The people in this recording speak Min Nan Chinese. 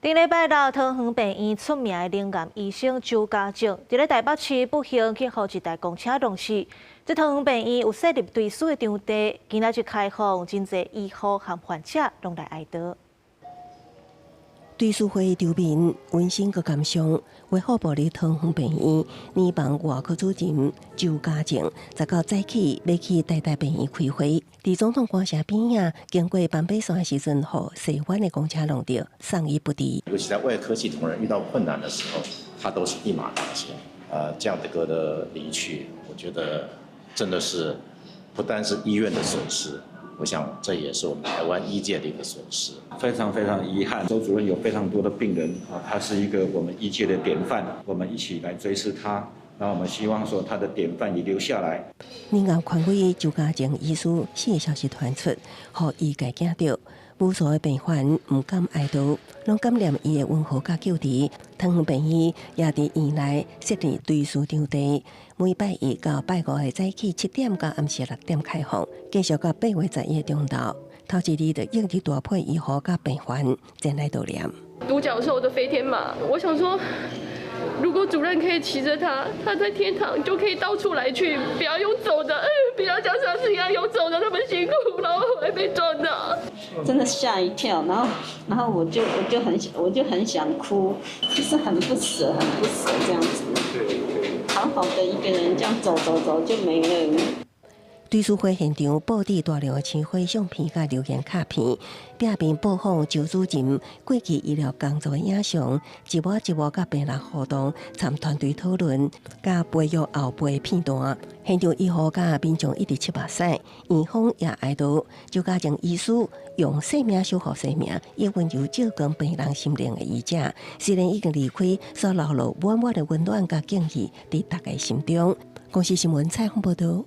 頂禮拜六，桃園病院出名的乳癌醫生周家正，佇咧台北市不幸去予一台公車撞死。這桃園病院有設立追思的場地，今仔日開放，真濟醫護和患者攏來哀悼。追思會場面溫馨閣感傷，衛福部立桃園病院乳房外科主任周家正，19早起欲去台大病院開會，佇總統官舍邊仔經過斑馬線的時陣，予西彎的公車撞著，送醫不治。尤其在外科系同仁遇到困難的時候，他都是一馬當先。這樣的哥的離去，我覺得真的是不單是醫院的損失。我想這也是我們台灣醫界的一個損失。非常非常遺憾，周主任有非常多的病人啊，他是一個我們醫界的典範，我們一起來追思他。那我們希望說他的典範也留下來。乳癌權威周家正醫師死的消息傳出，予醫界驚著，無數的病患毋敢哀悼，攏感念伊的溫和佮救治。桃園病院也佇院內設立追思場地，每拜一到拜五的早起7點到暗時6點開放，繼續到8月11的中晝。頭一日就應一大批醫護佮病患前來悼念。獨角獸的飛天馬，我想說，如果主任可以騎着它，他在天堂就可以到處來去，不要用走的，不要像上次一樣用走的那麼辛苦，然後還被撞到。真的嚇一跳，然後我就很想哭，就是很不捨，很不捨這樣子。好好的一個人，這樣走走走就沒了。追思會現場佈置大量的鮮花、相片佮留言卡片，壁面播放周主任過去醫療工作的影像，一幕一幕佮病人互動、參團隊討論、佮培育後輩片段。現場醫護佮民眾一直拭目屎，院方也哀悼。周家正醫師用生命守護生命，以溫柔照顧病人心靈的醫者，雖然已經離開，所留落滿滿的溫暖佮敬意佇大家心中。公視新聞採訪報導。